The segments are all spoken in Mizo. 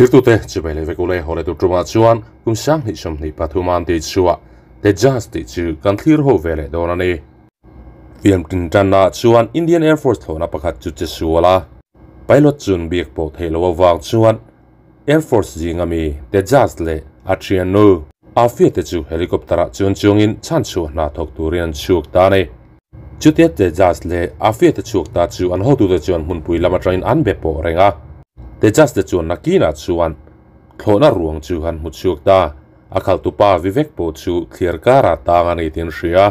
Thiltute chibai leh vek ule haw leh tur tumah chuan kum sanghnih 23 an tih chhuah Tejas tih chu kan thlir ho ve leh dawn a ni. Film tin tanna chuan Indian Air Force thlawhna pakhat chu che sual a, pilot chun biak pawh theih loh avang chuan Air Force zinga mi Tejas leh a thiannu Afia te chu helicopter-ah chuan chuangin chhanchhuah hna thawk turin an chhuak ta a ni. Chutia Tejas leh Afia te chhuak ta chu an hotute chuan hmunpui lam atangin an be pawh reng a. Tejas te chuan nakinah chuan thlawhna ruang chu an hmu chhuak ta. A khalhtupa Vivek pawh chu thliar karah tang a ni tih an hria.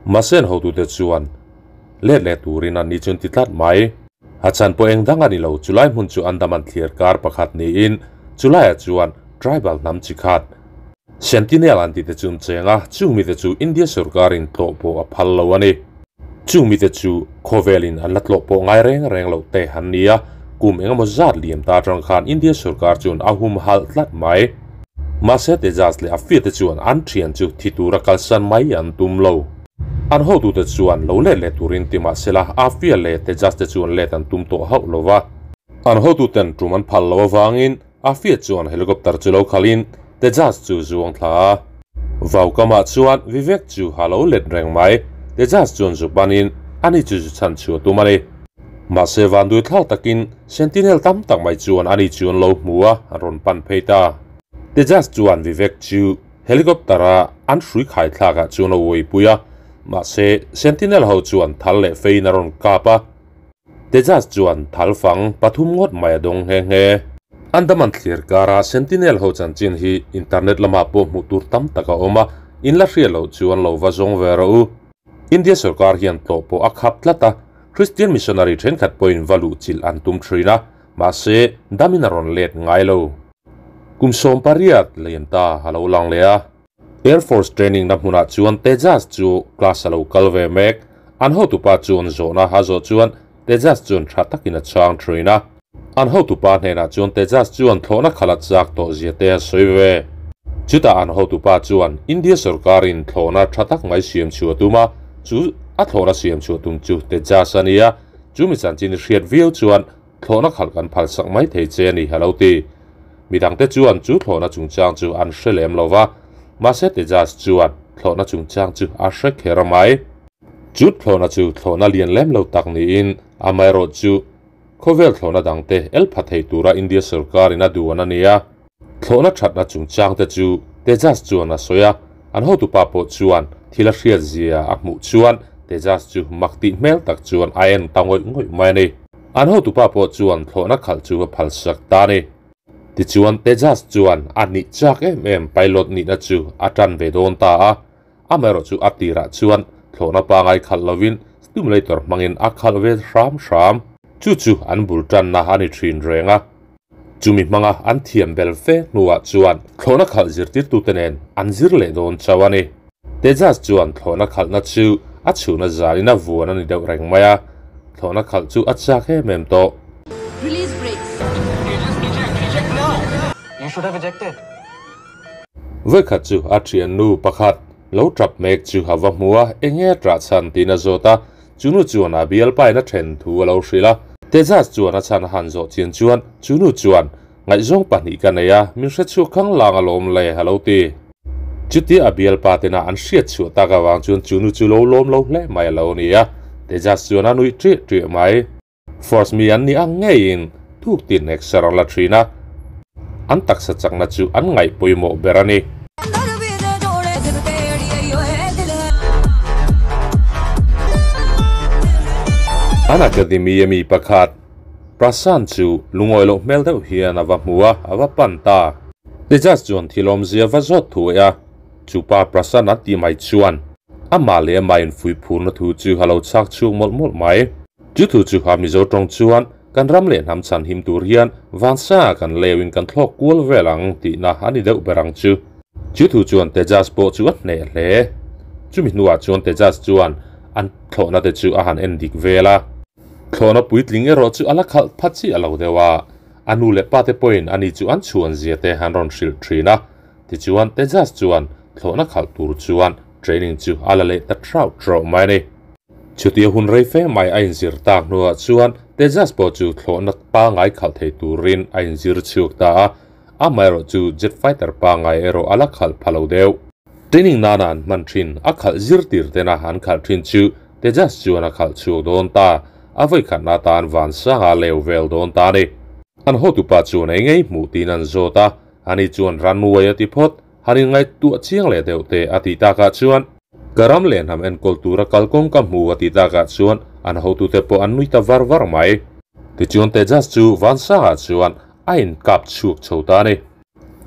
Mahse an hotute chuan let leh turin an ni chuan ti tlat mai. A chhan pawh eng dang a ni lo, chulai hmun chu Andaman thliar kar pakhat niin chulaiah chuan tribal hnam chi khat Sentinel an tihte chu an cheng a, chung mite chu India sorkarin tlawh pawh a phal lo a ni. Chung mite chu khawvelin an la tlawh pawh ngai reng reng loh te an ni a, kum engemaw zat liam ta atang khan India sorkar chuan a humhalh tlat mai. Mahse Tejas leh Afia te chuan an thian chu thi tura kalsan mai an tum lo. An hotute chuan lo let leh turin ti mahsela Afia leh Tejas te chuan let an tum tawh hauh lo va. An hotuten tum an phal loh avangin Afia chuan helicopter chu lo khalhin Tejas chu zuang thla a. Vaukamah chuan Vivek chu a lo let reng mai. Tejas chuan zu panin ani chu zu chhan chhuah tum a ni. Mahse vandui thlak takin Sentinel tam tak mai chuan ani chu an lo hmu a, an rawn pan phei ta. Tejas chuan Vivek chu helicopter a an hrui khai thlakah chuan a uaipui a, mahse Sentinel ho chuan thal leh feiin a rawn kap a. Tejas chuan thal fang pathum ngawt mai a dawng nghe nghe. Andaman thlir kara Sentinel ho chanchin hi internet lamah pawh hmuh tur tam tak a awm a, in la hriat loh chuan lo va zawng ve rawh u. India sorkar hian tlawh pawh a khap tlat a, Christian missionary thenkhat pawhin va luh chilh an tum thin a, mahse damin a rawn let ngai lo. Kum 18 lian ta a lo lang leh a. Air Force training na hmunah chuan Tejas chu class a lo kal ve mek. An hotupa chuan zawhna a zawh chuan Tejas chuan tha takin a chhang thin a. An hotupa hnenah chuan Tejas chuan thlawhna khalh a chak tawh zia te a sawi ve. Chutah an hotupa chuan India sorkarin thlawhna tha tak mai siam chhuah tum a, chu a thlawhna siam chhuah tum chu Tejas a ni a, chu mi chanchin i hriat viau chuan thlawhna khalh kan phalsak mai thei che a ni a lo ti. Midangte chuan chu thlawhna chungchang chu an hre lem lo va, mahse Tejas chuan thlawhna chungchang chu a hre kher mai. Chu thlawhna chu thlawhna lian lem lo tak niin amaherawhchu khawvel thlawhna dangte el pha thei tura India sorkarin a duan a ni a. Thlawhna thatna chungchangte chu Tejas chuan a sawi a, an hotupa pawh chuan thil a hriat zia a hmuh chuan Tejas chu mak tih hmel tak chuan a en ta ngawih ngawih mai a ni. An hotupa pawh chuan thlawhna khalh chu a phalsak ta a ni. Tichuan Tejas chuan a nih chak em em pilot nihna chu a tan ve dawn ta a, amaherawh chu a tirah chuan thlawhna pangai khalh lovin stimulator hmangin a khalh ve hram hram. Chu chu an bul tanna a ni thin reng a. Chumi hmanga an thiam bel fe hnuah chuan thlawhna khalh zirtirtute nen an zir leh dawn chauh a ni. Tejas chuan thlawhna khalhna chu a chhuna zanin a vuan a ni deuh reng mai a, thlawhna khalh chu a chak em em tawh. Release brakes. You should have ejected. Vawikhat chu a thiannu pakhat lo tap mek chu a va hmu a, enge a ṭah chhan tiin a zawt a, chunu chuan a bialpain a then thu a lo hrilh a. Tejas chuan a chhan a han zawh chian chuan chunu chuan, Ngaihzawng pahnih ka nei a, min hre chhuak khang lang alawm le a lo ti. Chutia a bialpa tena an hriat chhuah tak avang chuan chunu chu lo lawm lo hle mai a lo ni a, Tejas chuan a nuih ṭiah ṭiah mai. Force mi an nih ang ngeiin thuk tin exer an la thin a, an taksa chakna chu an ngaih pawimawh ber a ni. An academy a mi pakhat Prashant chu lungawi loh hmel deuh hian a va hmu a, a va pan ta. Tejas chuan thil awmzia va zawt thuai a, chupa Prashant an tih mai chuan amah leh amah infuihphurna thu chu a lo chhak chhuk mawlh mawlh mai. Chu thu chu a Mizo tawng chuan kan ram leh hnam chhan him tur hian vansa kan leuin kan thlawk kual vel ang tihna a ni deuh ber ang chu. Chu thu chuan Tejas pawh chu a hneh hle. Chumi hnuah chuan Tejas chuan an thlawhna te chu a han en dik vel a. Thlawhna puitling erawh chu a la khalh pha chiah lo deuh a, a nu leh pa te pawhin ani chu an chhuan zia te an rawn hrilh thin a. Tichuan Tejas chuan thlawhna khalh tur chuan training chu a la leh ta hrauh hrauh mai a ni. Chutia hun rei fe mai a inzir tak hnuah chuan Tejas pawh chu thlawhna pangai khalh thei turin a inzir chhuak ta a. Amaherawhchu jet fighter pangngai erawh a la khalh pha lo deuh. Training nana an hman thin a khalh zirtir tena an khalh thin chu Tejas chuan a khalh chhuak dawn ta, a vawikhatna atan vansanga leu vel dawn ta a ni. An hotupa chuan ei ngei hmuh tiin an zawt a, ani chuan runway a ti phawt, han inngaihtuah chiang leh deuh teh a tih takah chuan ka ram leh hnam enkawl tura kalkawng ka hmu a tih takah chuan an hotute pawh an nui ta var var mai. Tichuan Tejas chu vansangah chuan a inkap chhuak chho ta a ni.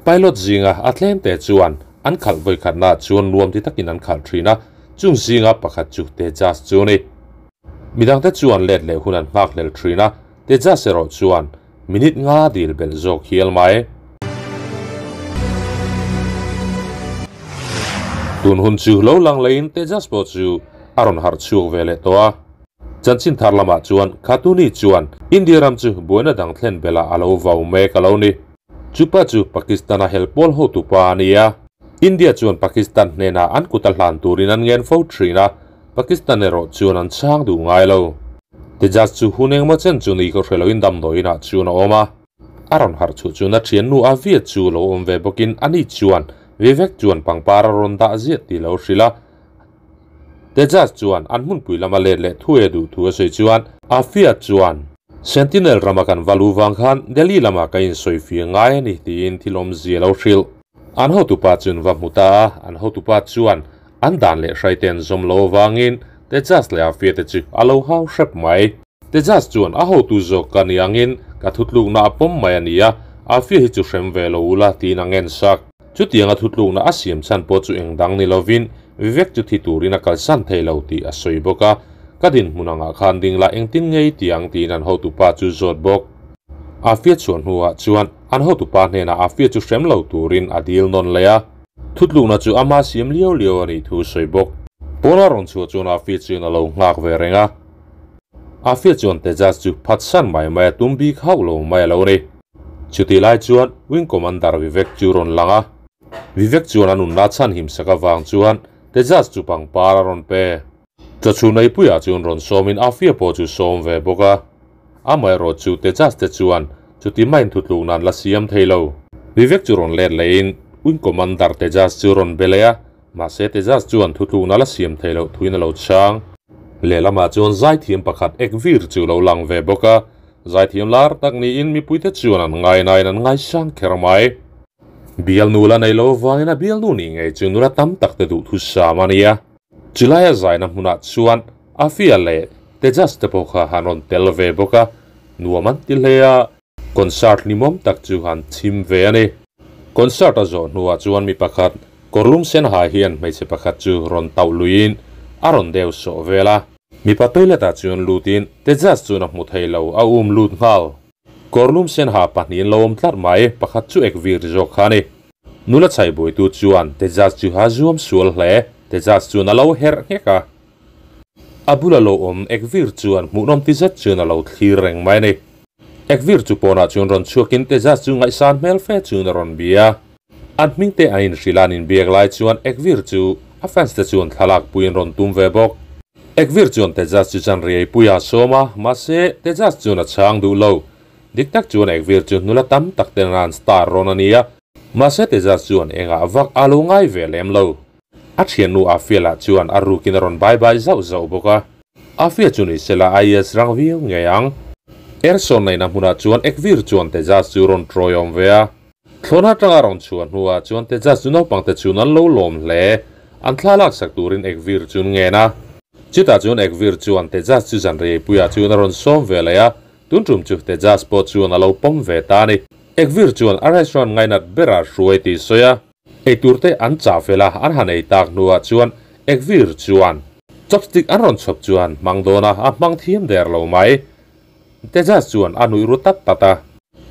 Pilot zinga a tlemte chuan an khalh vawikhatnaah chuan nuam ti takin an khalh thin a, chung zinga pakhat chu Tejas chu a ni. Midangte chuan let leh hun an nghak hlel thin a, Tejas erawh chuan minute nga dil belh zawk hial mai. Tun hun chu lo lang leiin Tejas pawh chu a rawn harh chhuak ve leh tawh a. Chanchin thar lamah chuan Khatuni chuan India ram chu buaina dang thlen belh ah a lo vau mek a lo ni. Chupa chu Pakistan-a hel pawl hotupa a ni a. India chuan Pakistan hnenah an kut a hlan turin an ngen fo thin a, Pakistan erawh chuan an chhang duh ngai lo. Tejas chu hun engmaw chen chu ni ka hre loin damdawiinah chuan a awm a. A rawn harh chhuh chuan a thiannu a viat chu lo awm ve bawkin ani chuan Vivek chuan pangpar a rawn dah ziah tih lo hrilh a. Tejas chuan an hmunpui lama let leh thu e duh thu a sawi chuan Afia chuan Sentinel rama kan va lu vang khan Delhi lamah ka insawi fir ngai a ni tiin thil awmzia lo hrilh. An hotupa chuan va hmu ta a, an hotupa chuan an dan leh hraite an zawm lo avangin Tejas leh Afia te chu a lo hau hrep mai. Tejas chuan a hotu zawk ka ni angin ka thutlukna a pawm mai a ni a, Afia hi chu hrem ve lo ula tiin a ngensak. Chutianga thutlukna a siam chhan pawh chu eng dang ni lovin Vivek chu thi turin a kalsan thei lo tih a sawi bawk a, ka dinhmun angah khan ding la engtin ngei ti ang tiin an hotupa chu zawt bawk. Afia chhuah hnuah chuan an hotupa hnenah Afia chu hrem lo turin a dil nawn leh a, thutlukna chu ama siam liau liau a nih thu sawi bawk. Pawna rawn chhuah chuan Afia chuan a lo nghak ve reng a, Afia chuan Tejas chu phatsan mai mai a tum bik hauh lo mai a lo ni. Chutih lai chuan Wing Commander Vivek chu rawn lang a. Vivek chuan a nunna chhan himsak avang chuan Tejas chu pangpar a rawn pe. Chawchhun eipuiah chuan rawn sawmin Afia pawh chu sawm ve bawk a. Amaherawh chu Tejas te chuan chuti maiin thutluk nan la siam thei lo. Vivek chu rawn let lehin Wing Commander Tejas chu rawn be leh a, mahse Tejas chuan thutlukna la siam thei loh thuin a lo chhang. Lehlamah chuan zaithiam pakhat Ekvir chu lo lang ve bawk a, Zaithiam lar tak niin mipuite chuan an ngainain an ngaisang kher mai. Bialnu la nei lo avangin a bialnu nih ngei chu nula tam tak te duh thusam a nia. Chulaia zaina hmunah chuan Afia leh Tejas te pawh kha han rawn tel ve bawk a, nuam an ti hle a, concert hlimawm tak chu han chhim ve a ni. Concert a zawh hnuah chuan mi pakhat kawrlum sen ha hian hmeichhe pakhat chu rawn tauh luiin a rawn deu sawh vel a. Mipa toilet ah chuan lutin Tejas chuan a hmu thei lo, a um lut nghal. Kawrlum sen ha pahnihin lo awm tlat mai, pakhat chu ekvir zawk kha a ni. Nula chhai buaitu chuan Tejas chu ha zuam sual hle, Tejas chuan a lo herh nghek a. A bula lo awm ekvir chuan hmuhnawm ti zet chuan a lo thlir reng mai a ni. Ekvir chu pawnah chuan rawn chhuakin Tejas chu ngaihsan hmel fe chuan a rawn bia. An hming te an inhrilh a an inbiak lai chuan Ekvir chu a fans te chuan thlalak puiin rawn tum ve bawk. Ekvir chuan Tejas chu chan riai pui a sawm a, mahse Tejas chuan a chhang duh lo. Dik tak chuan Ekvir chu nula tam tak ten an star rawn a ni a, mahse Tejas chuan engah vak a lo ngai ve lem lo. A thiannu Afia lah chuan a rukin a rawn bai bai zauh zauh bawk a. Afia chu ni sela IAS rang viau ngei ang. Airsawn neihna hmunah chuan Ekvir chuan Tejas chu rawn tawiawm ve a. Thlawhna atanga rawn chhuah hnuah chuan Tejas chu naupangte chhun an lo lawm hle. An thla laksak turin Ekvir chu an ngen a. Chutah chuan Ekvir chuan Tejas chu zanriaipuiah chuan a rawn sawm ve leh a, tun tum chu Tejas pawh chuan a lo pawm ve ta a ni. Ekvir chuan a restaurant ngainat berah hruai tih sawi a. Eiturte an chah fel a, an han ei tak hnuah chuan Ekvir chuan chopstick an rawn chhawp chuan hmang dawn a, a hmang thiam der lo mai. Tejas chuan a nuih ru tat tat a.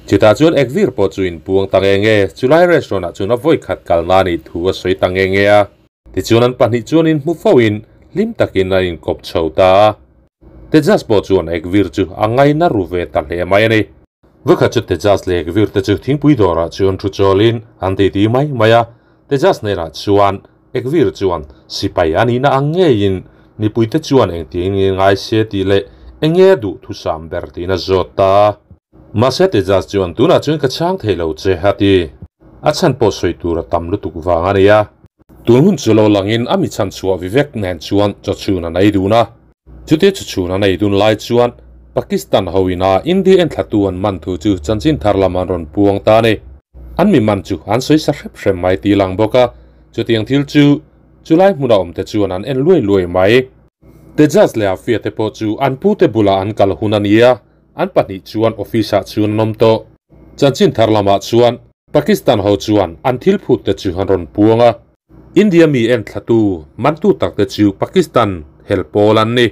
Chutah chuan Ekvir pawh chu inpuang ta nge nge, chulai restaurant ah chuan a vawi khat kalna a nih thu a sawi ta nge nge a. Tichuan an pahnih chuan inhmu fo in hlim takin an inkawp chho ta a. Tejas pawh chuan Ekvir chu a ngaina ru ve ta hle mai a ni. Vawikhat chu Tejas leh Ekvir te chu thingpui dawrah chuan thu chawlin an titi mai mai a. Tejas hnenah chuan Ekvir chuan sipai a nihna ang ngeiin mipuite chuan engtin nge ngai se tih leh eng nge duh thusam ber tiin a zawt ta. Mahse Tejas chuan tunah chuan ka chhang thei lo che a ti. A chhan pawh sawi tur a tam lutuk vang a nia. Tun hun chu lo langin a mi chhan chhuah Vivek nen chuan chawchhun an ei dun a. Chutia chawchhun an ei dun lai chuan Pakistan ho ina India enthlatu an man thu chu chanchin thar lam an rawn puang ta a ni. An mi man chu an sawi sa hrep hrep mai tih lang bawk a, chutiang thil chu chulai hmuna awmte chuan an en luai luai mai. Tejas leh Afia te pawh chu an pute bulah an kal hun a ni a, an pahnih chuan office ah chuan an awm tawh. Chanchin thar lamah chuan Pakistan ho chuan an thil phut te chu an rawn puang a. India mi enthlatu mantu tak te chu Pakistan hel pawl an ni.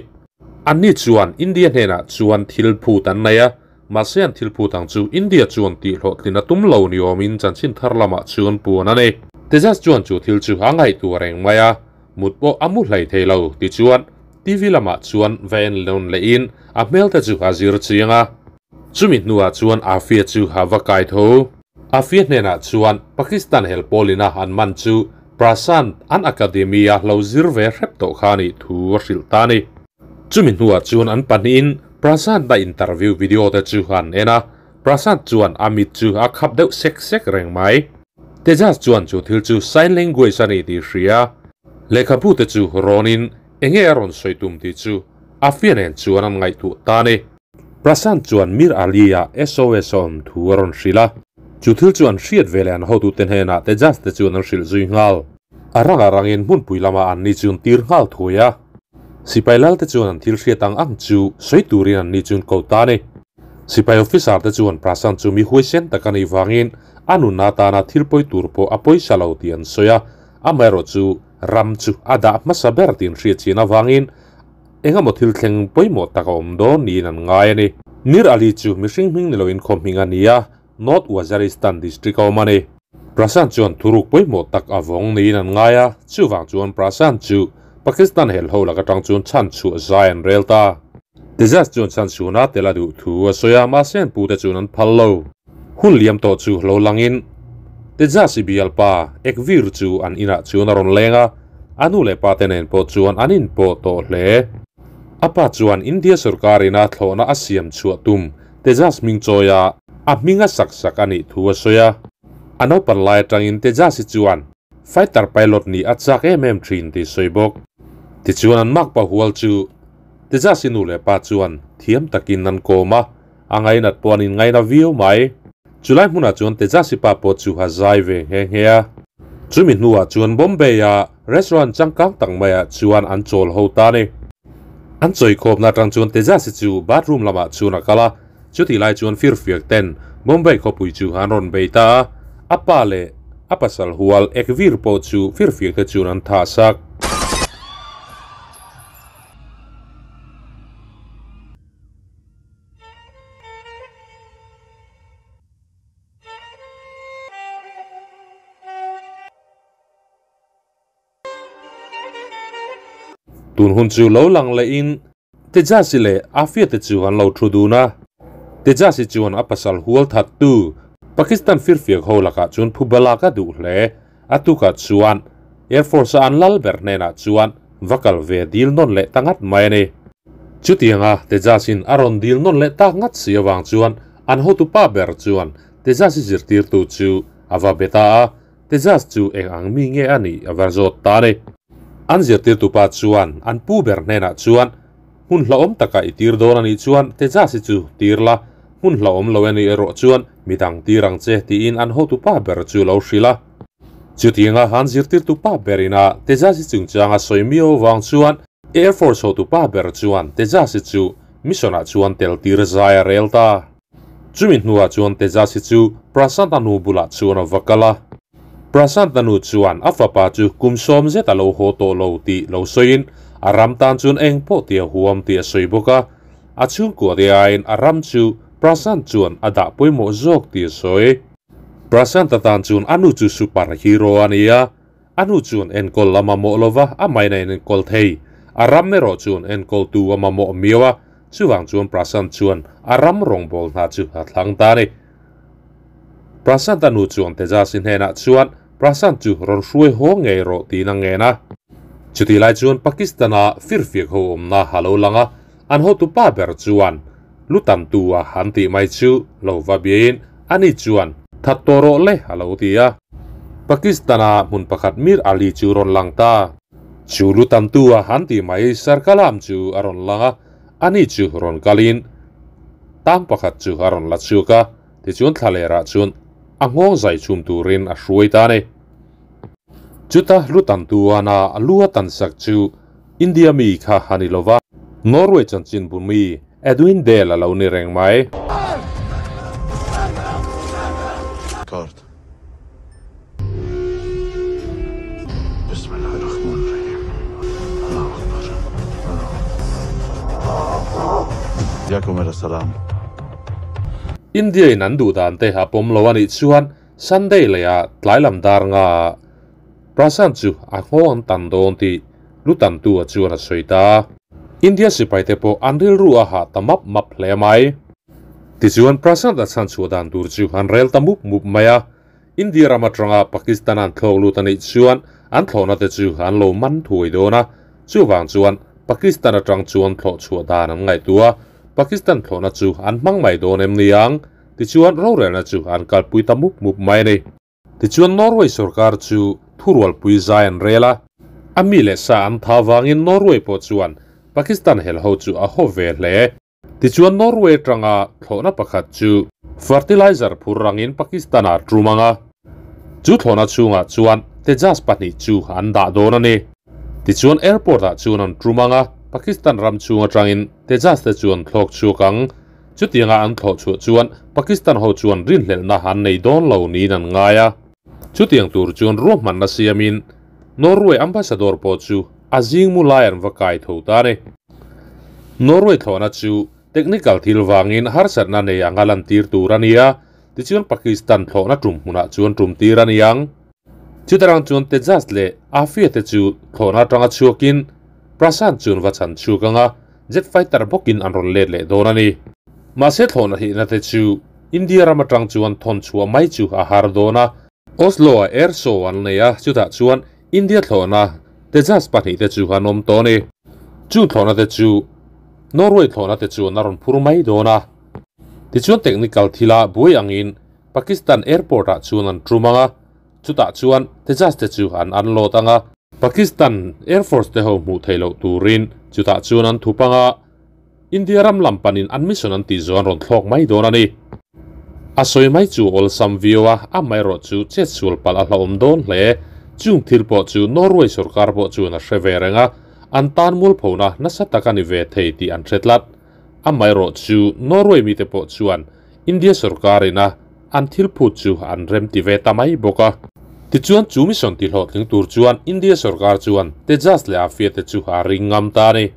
Anni chuan India hnenah chuan thil phut an nei a, mahse an thil phut ang chu India chuan tihhlawhtlin a tum lo ni awmin chanchin thar lamah chuan puan a ni. Tejas chuan chu thil chu a ngaihtuah reng mai a, mut pawh a mu hlei thei lo tichuan TV lamah chuan va en lawn lehin a hmel te chu a zir chiang a. Chumi hnuah chuan Afia chu a va kai tho. Afia hnenah chuan Pakistan hel pawlina an man chu Prashant an academy a lo zir ve hrep tawh kha a nih thu a hrilh ta a ni. Chumi hnuah chuan an pahnihin Prashant a interview video te chu an en a, Prashant chuan a mit chu a khap deuh sek sek reng mai. Tejas chuan chu thil chu sign language a ni tih hria. Lehkhabu te chu rawnin enge a rawn sawi tum tih chu Afia nen chuan an ngaihtuah ta a ni. Prashant chuan Mir Ali-a SOS a awm thu a rawn hrilh a. Chu thil chu an hriat ve leh an hotute hnenah Tejas te chuan an hrilh zui nghal. A ranga rangin hmunpui lamah an ni chuan tir nghal thuai a. Sipai lal te chuan an thil hriat ang ang chu sawi turin an ni chuan ko ta a ni. Sipai officer te chuan Prashant chu mi huaisen tak a nih vangin a nunna atana thil pawi tur pawh a pawisa lo tih an sawi a, amaherawh chu ram chu a dah hmasa ber tih an hriat chian avangin engemaw thil thleng pawimawh tak a awm dawn niin an ngai a ni. Mir Ali chu mihring hming ni loin khaw hming a ni a, North Waziristan district a awm a ni. Prashant chuan thuruk pawimawh tak a vawng niin an ngai a, chuvang chuan Prashant chu Pakistan helho lak atang chuan chhanchhuah zai an rel ta. Tejas chuan chhanchhuahna tel a duh thu a sawi a, mahse an pute chuan an phal lo. Hun liam tawh chu lo langin Tejas i bialpa Ekvir chu an inah chuan a rawn leng a, a nu leh pa te nen pawh chuan an inpawh tawh hle. A pa chuan India sorkarin a thlawhna a siam chhuah tum Tejas hming chawi a, a hming a sak sak a nih thu a sawi a. A naupan lai atangin Tejas-i chuan fighter pilot nih a chak em em thin tih sawi bawk. Tichuan an makpa hual chu Tejas-i nu leh pa chuan thiam takin an kawm a, a ngainat pawh an inngaina viau mai. Chulai hmunah chuan Tejas-i pa pawh chu a zai ve nghe nghe a. Chumi hnuah chuan Bombay-a restaurant changkang tak maiah chuan an chawl ho ta a ni. An chawikhawpna atang chuan Tejas-i chu bathroom lamah chuan a kal a, chutih lai chuan firfiak ten Bombay khawpui chu an rawn bei ta a, a pa leh a pasal hual Ekvir pawh chu firfiak te chuan an thah sak. Tun hun chu lo lang lehin Tejasi leh Afia te chu an lo thu dun a. Tejasi chuan a pasal hual thattu Pakistan firfiak ho lakah chuan phu balak a duh hle. A tukah chuan Air Force a an lal ber hnenah chuan va kal ve dil nawn leh ta ngat mai a ni. Chutianga Tejasin a rawn dil nawn leh tak ngat si avang chuan an hotupa ber chuan Tejasi zirtirtu chu a va be ta a, Tejas chu eng ang mi nge a nih a va zawt ta a ni. An zirtirtupa chuan an pu ber hnenah chuan, Hmun hlauhawm taka i tir dawn a nih chuan Tejas hi chu tir la, hmun hlauhawm lo e nih erawh chuan midang tir ang che tiin an hotupa ber chu lo hrilh a. Chutianga an zirtirtupa berina Tejas hi chungchang a sawi miau avang chuan Air Force hotupa ber chuan Tejas hi chu mission-ah chuan tel tir zai a rel ta. Chumi hnuah chuan Tejasi chu Prasanta nu bulah chuan a va kal a. Prasanta nu chuan a fapa chu kum sawm zet a lo haw tawh lo tih lo sawiin a ram tan chuan eng pawh tih a huam tih a sawi bawk a. A chhungkua te aiin a ram chu Prasant chuan a dah pawimawh zawk tih a sawi. Prasanta tan chuan a nu chu super hero a ni a, a nu chuan enkawl a mamawh lova a main a inenkawl thei. A ram erawh chuan enkawltu a mamawh miau a, Chuvang chuan Prasant chuan a ram rawngbâwl hna chu a thlang ta a ni. Prasant-a nu chuan Tejasi hnenah chuan Prasant chu rawn hruai haw ngei rawh tiin a ngen a. Chutih lai chuan Pakistan-a firfiak ho awmna a lo lang a, an hotupa ber chuan Lutantu a han tih mai chu lo va biain ani chuan that tawh rawh le a lo ti a. Pakistan-a hmun pakhat Mir Ali chu rawn lang ta. Chu Lutantu a han tih mai Sarkalam chu a rawn lang a, ani chu rawn kalin tang pakhat chu a rawn la chhuak a, tichuan thlalerah chuan a nghawng zai chhum turin a hruai ta a ni. Chuta Lutantu ana a lu a tan sak chu India mi kha a ni lova, Norway chanchinbu mi Edwin Dale a lo ni reng mai. Card. Bismillahirrahmanirrahim. Allahu Akbar. Yakum era salam. India in an duh dan te a pawm lo a nih chuan Sunday leh ah tlai lam dar nga ah Prashant chu a nghawng an tan dawn tih lu tantu a chuan a sawi ta. India sipai te pawh an rilru a hah ta map map hle mai. Tichuan Prashant a chhan chhuah dan tur chu an rel ta mup mup mai a. India ram atanga Pakistan an thlawk lut a nih chuan an thlawhna te chu an lo man thuai dawn a. Chuvang chuan Pakistan atang chuan thlawh chhuah dan an ngaihtuah a, Pakistan thlawhna chu an hmang mai dawn em ni ang? Tichuan rorelna chu an kalpui ta mup mup mai a ni. Tichuan Norway sorkar chu thurualpui zai an rel a. A mi leh sa an tha vangin Norway pawh chuan Pakistan hel ho chu a haw ve hle. Tichuan Norway atanga thlawhna pakhat chu fertilizer phur rangin Pakistan-ah tum ang a. Chu thlawhna chhungah chuan Tejas pahnih chu an dah dawn a ni. Tichuan airport-ah chuan an tum ang a, Pakistan ram chhung atangin Tejas te chu an thlawk chhuak ang. Chutianga an thlawh chhuah chuan Pakistan ho chuan rinhlelhna an nei dawn lo niin an ngai a. Chutiang tur chuan ruahmanna siamin Norway ambassador pawh chu a zing mu lai an va kai tho ta a ni. Norway thlawhna chu technical thil vangin harsatna nei anga lantir tur a ni a, tichuan Pakistan thlawhna tum hmunah chuan tum tir a ni ang. Chutarang chuan Tejas leh Afia te chu thlawhna atanga chhuakin Prashant chuan va chhan chhuak ang a, Jet fighter bawkin an rawn let leh dawn a ni. Mahse thlawhna hlihna te chu India ram atang chuan thawn chhuah mai chu a har dawn a. Oslo ah air show an nei a, chutah chuan India thlawhna Tejas pahnih te chu an awm tawh a ni. Chu thlawhna te chu Norway thlawhna te chuan a rawn phur mai dawn a. Tichuan technical thila buai angin Pakistan airport ah chuan an tum ang a, Chutah chuan Tejas te chu an unload ang a. Pakistan Air Force te ho hmuh theih loh turin chutah chuan an thup ang a, India ram lam panin an mission an tih zawh an rawn thlawk mai dawn a ni. A sawi mai chu awlsam viau a, amaherawh chu chetsual palh a hlauhawm dawn hle. Chung thil pawh chu Norway sorkar pawh chuan a hre ve reng a, an tan mualphona nasa tak a ni ve thei tih an hre tlat. Amaherawh chu Norway mite pawh chuan India sorkarin a an thil phut chu an rem ti ve ta mai bawk a. Tichuan chu mission ti hlawhtling tur chuan India sorkar chuan Tejas leh Afia te chu a ring ngam ta a ni.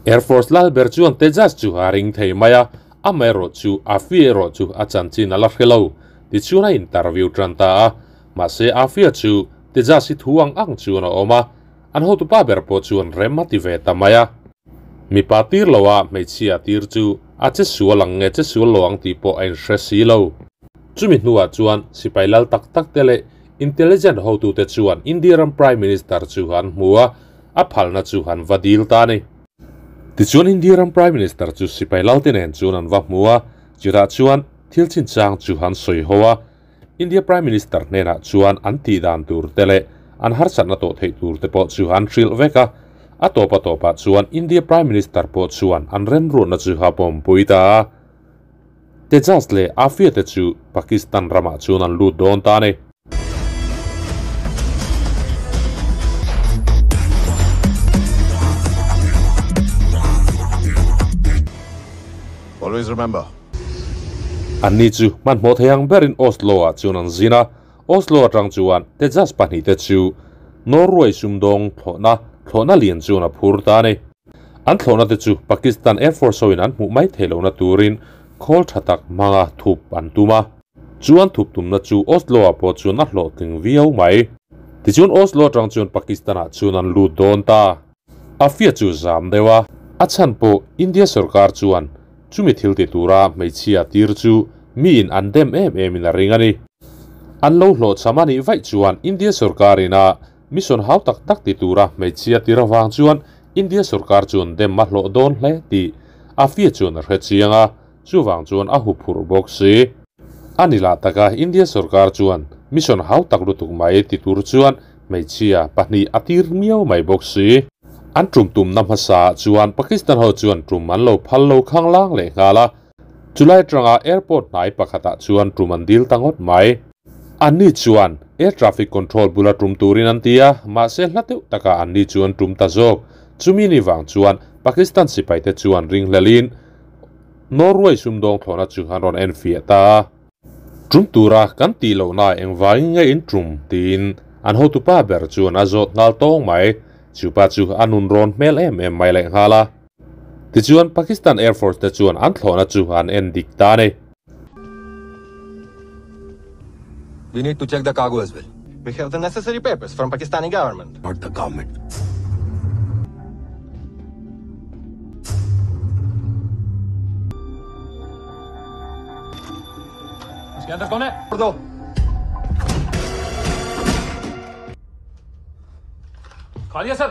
Air Force lal ber chuan Tejas chu a ring thei mai a, amaherawh chu Afia erawh chu a chanchin a la hre lo. Tichuan a interview tan ta a, mahse Afia chu Tejas hi thu ang ang chuan a awm a, an hotupa ber pawh chuan rem a ti ve ta mai a. Mipa tir lo a hmeichhia tir chu a che sual ang nge che sual lo ang tih pawh a inhre si lo. Chumi hnuah chuan sipai lal tak tak te leh intelligent hotute chuan India ram Prime Minister chu an hmu a, a phalna chu an va dil ta a ni. Tichuan India ram Prime Minister chu sipai lal te nen chuan an va hmu a, chutah chuan thil chinchang chu an sawi ho a. India Prime Minister hnenah chuan an tih dan tur te leh an harsatna tawh theih tur te pawh chu an hrilh vek a. A tawp a tawpah chuan India Prime Minister pawh chuan an remruatna chu a pawmpui ta a. Tejas leh Afia te chu Pakistan ramah chuan an lut dawn ta a ni. Always remember. Anni chu hmanhmawh thei ang berin Oslo-ah chuan an zin a, Oslo atang chuan Tejas pahnih te chu Norway sumdawng thlawhna thlawhna lian chuan a phur ta a ni. An thlawhna te chu Pakistan Air Force hoin an hmuh mai theih lohna turin khawl tha tak hmanga thup an tum a. Chu an thup tumna chu Oslo-ah pawh chuan a hlawhtling viau mai. Tichuan Oslo atang chuan Pakistan-ah chuan an lut dawn ta. A fia chu zam deuh a, a chhan pawh India sorkar chuan chumi thil ti tura hmeichhia tir chu miin an dem em em in a ring a ni. An lo hlawhchham a nih vaih chuan India sorkarin a mission hau tak tak ti tura hmeichhia tir avang chuan India sorkar chuan dem a hlawh dawn hle tih Afia chuan a hre chiang a, chuvang chuan a huphurh bawk si. A ni lah taka India sorkar chuan mission hau tak lutuk mai ti tur chuan hmeichhia pahnih a tir miau mai bawk si. An tum tumna hmasa chuan Pakistan ho chuan tum an lo phal lo khanglang leh nghal a, chulai atanga airport hnai pakhatah chuan tum an dil ta ngawt mai. Anni chuan air traffic control bula tum turin an ti a, mahse hla deuh takah anni chu an tum ta zawk. Chumi ni vang chuan Pakistan sipai te chuan ringhlelin Norway sumdawng thlawhna chu an rawn en fiah ta a. Tum tura kan tih lohna engvangin nge in tum tiin an hotupa ber chuan a zawt nghal tawng mai. Chupa chu a nun rawn hmel em em mai leh nghal a. Tichuan Pakistan Air Force te chuan an thlawhna chu an en dik ta a ni. We need to check the cargo as well. We have the necessary papers from Pakistani government. Not the government. इसके अंदर कौन है? दो। खा लिया sir.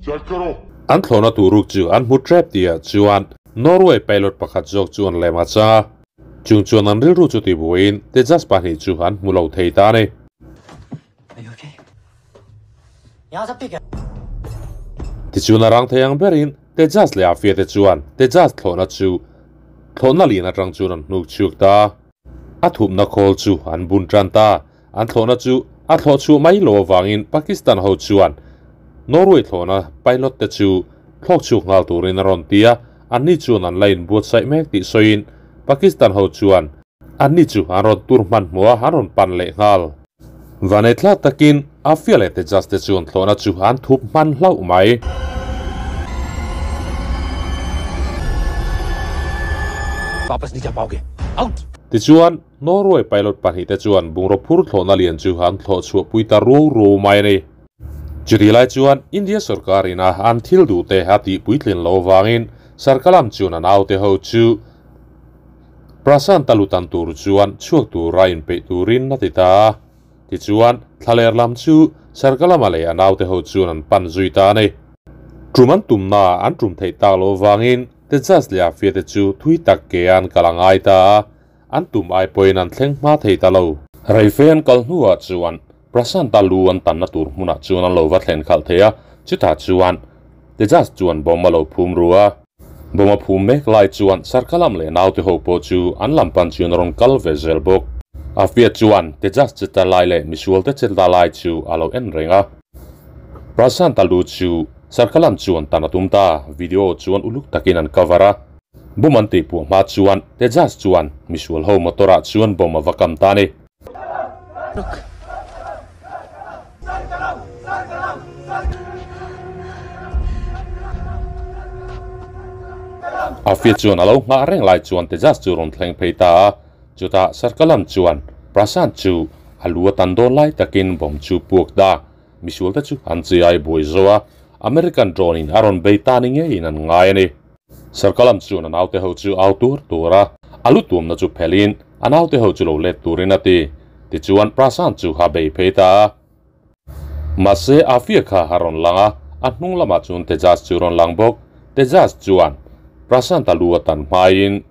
Check karo. An thlawhna turuk chu an hmu trep tihah chuan Norway pilot pakhat zawk chu an lem a chang a. Chung chuan an rilru chu tibuaiin Tejas pahnih chu an hmu lo thei ta a ni. Tichuan a rang thei ang berin Tejas leh Afia te chuan Tejas thlawhna chu thlawhna lian atang chuan an hnuk chhuak ta a. A thupna khawl chu an bun tan ta. An thlawhna chu a thlawh chhuah mai lo avangin Pakistan ho chuan Norway thlawhna pilot te chu thlawk chhuak nghal turin a rawn ti a. Anni chuan an la inbuatsaih mek tih sawiin Pakistan ho chuan anni chu an rawn tur hmanhmawh a, an rawn pan leh nghal. Vanei thlak takin Afia leh Tejas te chuan thlawhna chu an thup hman hlauh mai. Wapas nahi ja paoge. Out! Tichuan Norway pilot pahnih te chuan bungraw phur thlawhna lian chu an thlawh chhuah pui ta ruau ruau mai a ni. Chutih lai chuan India sorkar ina an thil duh te a tih puitlin lo avangin Sarkalam chuan a naute ho chu Prasanta lutan tur chuan chhuak tura inpeih turin a ti ta a. Tichuan thlaler lam chu Sarkalama leh a naute ho chuan an pan zui ta a ni. Tum an tumna an tum theih tak lo avangin Tejas leh Afia te chu thui tak ke an kal a ngai ta a, an tum ai pawhin an thleng hma thei ta lo. Reife an kal hnuah chuan Prasanta lu an tanna tur hmunah chuan an lo va thlen khalh thei a, chutah chuan Tejas chuan bomb a lo phum ru a. Bomb a phum mek lai chuan Sarkalam leh naute ho pawh chu an lam pan chuan a rawn kal ve zel bawk. Afia chuan Tejas che ta lai leh misual te che ta lai chu a lo en reng a. Prasanta lu chu Sarkalam chuan tan a tum ta, video chuan uluk takin an cover a. Bomb an tih puah hma chuan Tejas chuan misual ho motor ah chuan bomb a va kam ta a ni. Afia chuan a lo nghah reng lai chuan Tejas chu rawn thleng phei ta a, chutah Sarkalam chuan Prasant chu a lu a tan dawn lai takin bomb chu puak ta. Misual te chu an chi ai buai zo a, American drone in a rawn bei ta ni ngeiin an ngai a ni. Sarkalam chuan a naute ho chu au tur tur a, a lu tuamna chu phelhin a naute ho chu lo let turin a ti. Tichuan Prasant chu a bei phei ta a. Mahse Afia kha a rawn lang a, a hnung lamah chuan Tejas chu rawn lang bawk. Tejas chuan Prasant a lu a tan hmaiin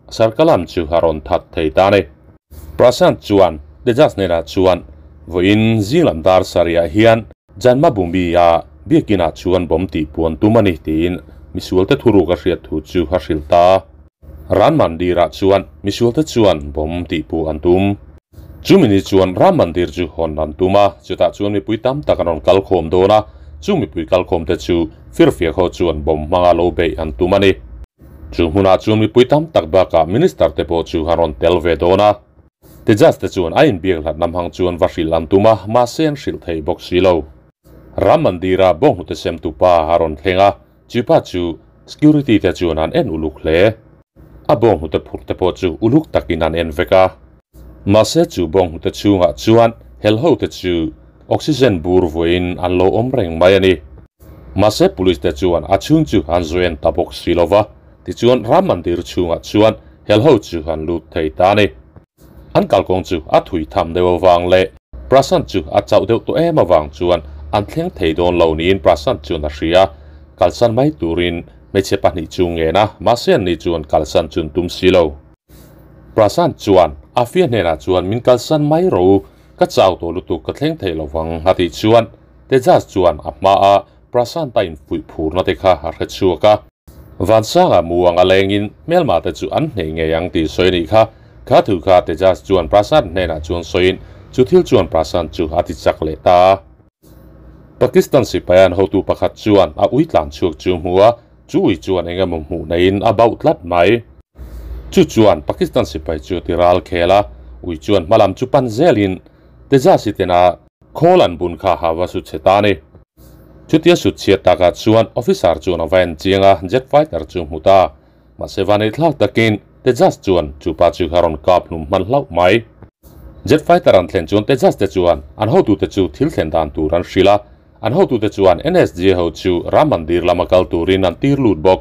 Sarkalam chu a rawn that thei ta a ni. Prasant chuan Tejas hnenah chuan vawiin zinglam dar sarihah hian Janmabhoomi a biakinah chuan bomb tih puan tum a ni tiin misualte thuruk a hriat thu chu a hrilh ta a. Ram Mandir-ah chuan misualte chuan bomb tih puh an tum. Chumi ni chuan Ram Mandir chu hawn an tum a, chutah chuan mipui tam tak an rawn kal khawm dawn a, chung mipui kal khawm te chu firfiak ho chuan bomb hmanga lo beih an tum a ni. Chu hmunah chuan mipui tam tak bakah minister te pawh chu an rawn tel ve dawn a. Tejas te chuan a inbiak hlat lam hang chuan va hrilh an tum a, mahse an hrilh thei bawk si lo. Ram Mandira bawnghnute semtu pa a rawn thleng a, chu pa chu security te chuan an en uluk hle. A bawnghnute phurh te pawh chu uluk takin an en vek a. Mahse chu bawnghnute chhungah chuan helho te chu oxygen bur vawiin an lo awm reng mai a ni. Mahse police te chuan a chhung chu an zuen ta bawk si lo va, tichuan Ram Mandir chhungah chuan helho chu an lut thei ta a ni. An kalkawng chu a thui tham deuh avang leh Prasant chu a chauh deuh tawh em avang chuan an thleng thei dawn lo niin Prashant chuan a hria. Kalsan mai turin hmeichhe pahnih chu ngen a, mahse anni chuan kalsan chun tum si lo. Prashant chuan Afia hnenah chuan min kalsan mai rawh u, ka chau tawh lutuk ka thleng thei lovang a tih chuan Tejas chuan a hmaa Prashant-a infuih phurna te kha a hre chhuak a. Vansanga mu anga lengin hmelma te chu an hneh ngei ang tih sawi a nih kha. Kha thu kha Tejas chuan Prashant hnenah chuan sawiin chu thil chuan Prashant chu a ti chak leh ta a. Pakistan sipai an hotu pakhat chuan a ui tlan chhuak chu hmu a, chu ui chuan eng emaw hmuh neiin a bauh tlat mai. Chu chuan Pakistan sipai chu ti ral khel a, ui chuan hmalam chu pan zelin Tejas i tena khawl an bun kha ha va su chhe ta a ni. Chutia sut chhiat takah chuan officer chuan a va en chiang a, jet fighter chu hmu ta. Mahse vanei thlak takin Tejas chuan chupa chu a rawn kap hlum hman hlauh mai. Jet fighter an thlen chuan Tejas te chuan an hotute chu thil thlen dan tur an hrilh a, an hotute chuan NSG ho chu Ram Mandir lama kal turin an tir lut bawk.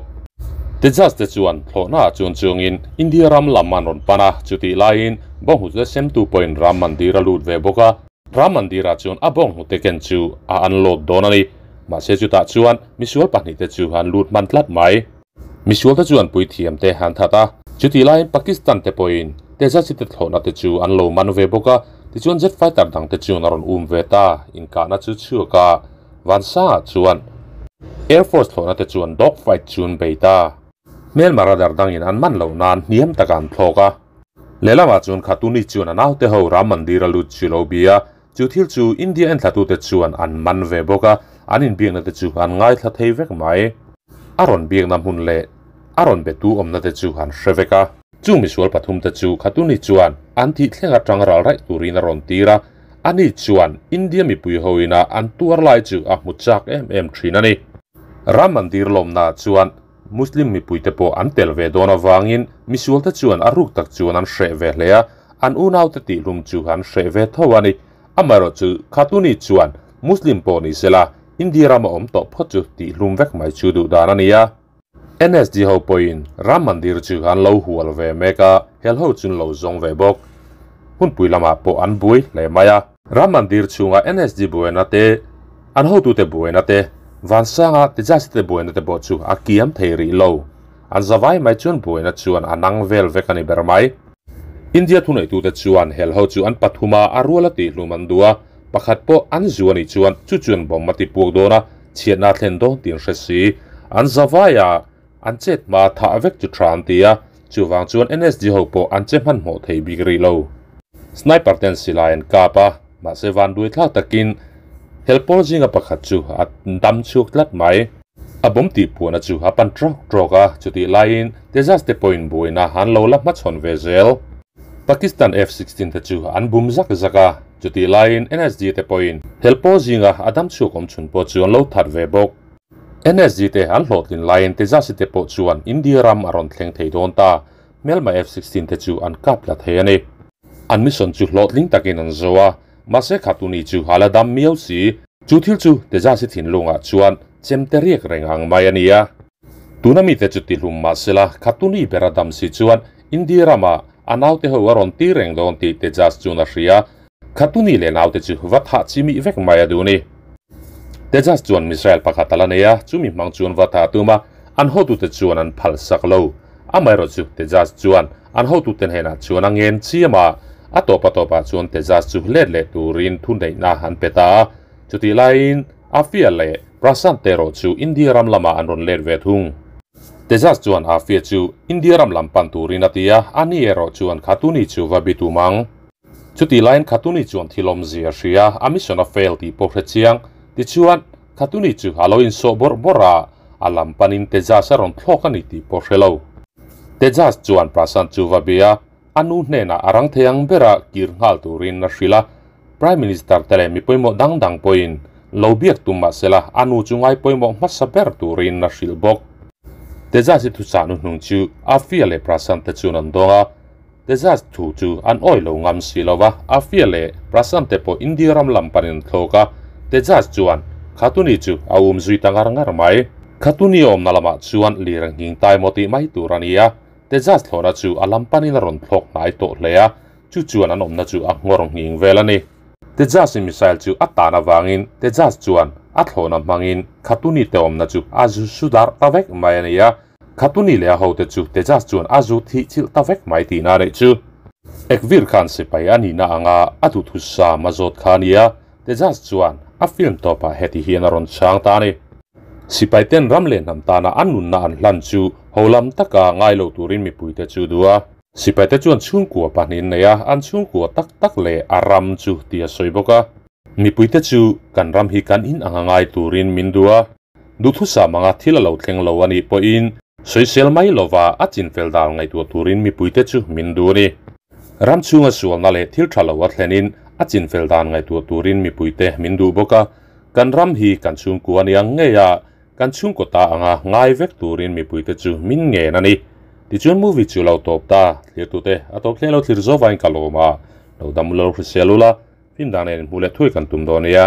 Tejas te chuan thlawhnaah chuan chuangin India ram lam an rawn pan a, chutih laiin bawnghnute semtu pawhin Ram Mandir a lut ve bawk a. Ram Mandirah chuan a bawnghnute ken chu a unload dawn a ni. Mahse chutah chuan misual pahnihte chu an lut hman tlat mai. Misual te chuan puithiam te an that a, chutih laiin Pakistan te pawhin Tejas-i te thlawhna te chu an lo man ve bawk a, tichuan jet fighter dang te chuan a rawn um ve ta, inkahna chu chhuak a, Vansangah chuan Air Force thlawhna te chuan dog fight chu an bei ta. Hmelma radar dangin an man loh nan hniam taka an thlawk a. Lehlamah chuan Khatuni chuan a naute ho Ram Mandir a lut chu lo bia a, chu thil chu India enthlatute chuan an man ve bawk a, an inbiakna te chu an ngaithla thei vek mai. A rawn biakna hmun leh a rawn betu awmna te chu an hre vek a. Chung misual pathum te chu Khatuni chuan an thih thleng atang ral raih turin a rawn tir a, ani chuan India mipui hoina an tuar lai chu a hmu chak em em thin a ni. Ram Mandir lawmnaah chuan Muslim mipuite pawh an tel ve dawn avangin misualte chuan a ruk tak chuan an hreh ve hle a, an unaute tihlum chu an hreh ve tho a ni. Amaherawhchu, Khatuni chuan Muslim pawh ni sela, India rama awm tawh phawt chu tihlum vek mai chu duh dan a ni a. NSG ho pawhin Ram Mandir chu an lo hual ve mek a, hel ho chu an lo zawng ve bawk. Hunpui lamah pawh an buai hle mai a. Ram Mandir chhunga NSG buaina te, an hotute buaina te, Vansanga Tejas te buaina te pawh chu a kiam thei rih lo. An zavai mai chuan buaina chuan a nang vel vek a ni ber mai. India thuneitute chuan hel ho chu an pathuma a ruala tihhlum an duh a, pakhat pawh an zu a nih chuan chu chuan bomb a tipuak dawn a, chhiatna a thlen dawn tih an hre si. An zavaia an chet hma thah vek chu tha an ti a, chuvang chuan NSG ho pawh an che hmanhmawh thei bik rih lo. Sniper ten silai an kap a, mahse vanduai thlak takin helpawl zinga pakhat chu a dam chhuak tlat mai. A bawm tih puahna chu a pan trawk trawk a, chutih laiin Tejas te pawhin buaina an lo la hmachhawn ve zel. Pakistan F-16 te chu an bum zak zak a, chutih laiin NSG te pawhin helpawl zinga a dam chhuak awm chhun pawh chu an lo that ve bawk. NSG te an hlawhtlin laiin Tejas te pawh chuan India ram a rawn thleng thei dawn ta, hmelma F-16 te chu an kap tla thei a ni. An mission chu hlawhtling takin an zo a, mahse Khatuni chu a la dam miau si. Chu thil chu Tejas-i thinlungah chuan chemte riak reng ang mai a ni a. Tuna mite chu tihlum mahsela Khatuni ber a dam si chuan India rama a naute ho a rawn tir reng dawn tih Tejas chuan a hria. Khatuni leh naute chu va thah chi mih vek mai a duh ni. Tejas chuan missile pakhat a la nei a, chumi hmang chuan va thah a tum a, an hotute chuan an phal sak lo. Amaherawhchu Tejas chuan an hotute hnenah chuan a ngen chiam a, a tawp a tawpah chuan Tejas chu let leh turin thuneihna an pe ta a. Chutih laiin Afia leh Prashant te erawh chu India ram lamah an rawn let ve thung. Tejas chuan Afia chu India ram lam pan turin a ti a, ani erawh chuan Khatuni chu va bi tum ang. Chutih laiin Khatuni chuan thil awmzia a hria, a mission a fail tih pawh hre chiang. Tichuan, Khatuni chu a lo insawh bawrh bawrh a, a lam panin Tejas a rawn thlawk a ni tih pawh hre lo. Tejas chuan Prashant chu va bia, a nu hnenah a rang thei ang bera kir nghal turin a hrilh a. Prime Minister te leh mi pawimawh dang dang pawhin lo biak tum mahsela a nu chu ngai pawimawh hmasa ber turin a hrilh bawk. Tejas-i thuchah nu hnung chu Afia leh Prashant te chuan an dawng a. Tejas thu chu an awih lo ngam si lo va, Afia leh Prashant te pawh India ram lam panin an thlawk a, Tejas chuan Khatuni chu a um zui ta ngar ngar mai. Khatuni awmna lamah chuan lir a nghing tai maw tih mai tur a ni a, Tejas thlawhna chu a lam panin a rawn thlawk hnai tawh hle a, chu chuan an awmna chu a nghawr nghing vel a ni. Tejas in missile chu a tan avangin Tejas chuan a thlawhna hmangin Khatuni te awmna chu a zu su dar ta vek mai a ni a. Khatuni leh a hote chu Tejas chuan a zu thih chilh ta vek mai tihna a neih chu. Ekvir khan sipai a nihna anga a duhthusam a zawt kha a ni a, Tejas chuan a film tawpah heti hian a rawn chhang ta a ni. Sipai ten ram leh hnam tana an nunna an hlan chu holam taka ngai lo turin mipuite chu duh a. Sipaite chuan chhungkua pahnih an nei a, an chhungkua tak tak leh a ram chu tih a sawi bawk a. Mipuite chu kan ram hi kan in anga ngai turin min duh a, duhthusam anga thil a lo thleng lo a nih pawhin sawisel mai lova a chinfel dan ngaihtuah turin mipuite chu min duh a ni. Ram chhunga sualna leh thil tha lo a thlenin a chinfel dan ngaihtuah turin mipuite min duh bawk a, kan ram hi kan chhungkua a ni ang ngei a, Kan chhungkaw ta anga ngai vek turin mipuite chu min ngen a ni. Tichuan movie chu lo tawp ta, thlirtute a tawp thleng lo thlir zawvain ka lawm a, lo dam lo hrisel ula, film dan nen hmuh leh thuai kan tum dawn nia.